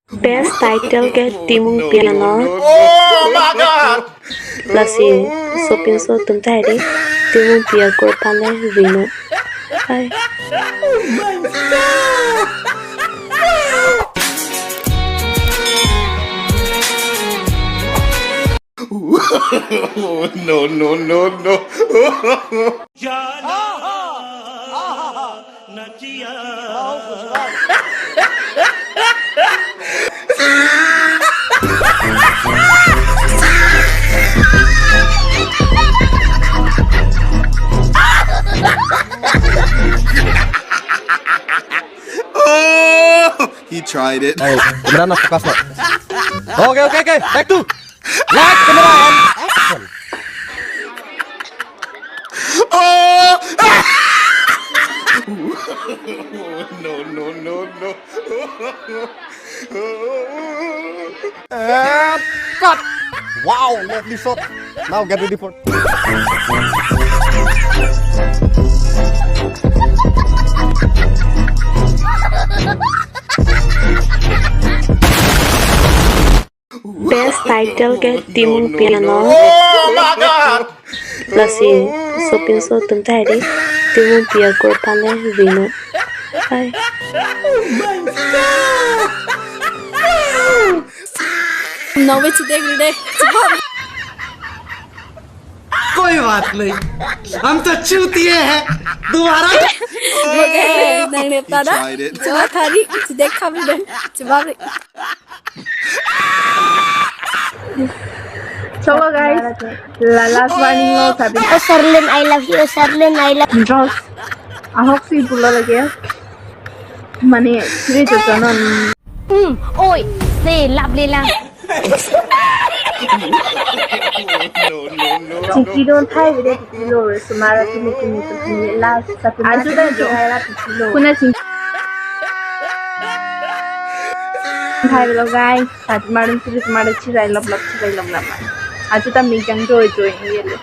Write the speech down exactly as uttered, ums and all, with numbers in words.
Best title ke Timungpi along. Oh my God! Lasi sopinso atum ta hedi, Timungpi akur aphan le vino. Ai. No, no, no, no. Oh, he tried it. Hey, camera na focus na. Okay, okay, okay. Take two. Light, camera, and action. Oh! No, no, no, no. And cut. Wow, lovely shot. Now get ready for Best title ke Timungpi along. Oh my God! Lasi sopinso atum ta hedi, Timungpi akur aphan le vino. Ai. Nove chidek ride. कोई बात नहीं, हम तो चूतिए हैं। दोबारा Nang ne pada. He tried it. Coba kali, chidek kami dong. Coba. Hello guys, la last warning lo sabi. Oh Sarlin, I love you, Sarlin, I love. Bros, ahok si pulo lagi ya. Mane, sri jotonon. Hmm, oi, se lap le lang. Chingki don thai bide kilo, sumara tumi tumi tumi la satu. Aju ta jo. Kilo. Kuna ching. Thai lo guys, sat marum tuli sumara chirai lop lop chirai lop lop. Aju ta minjang joy joy ni yelo.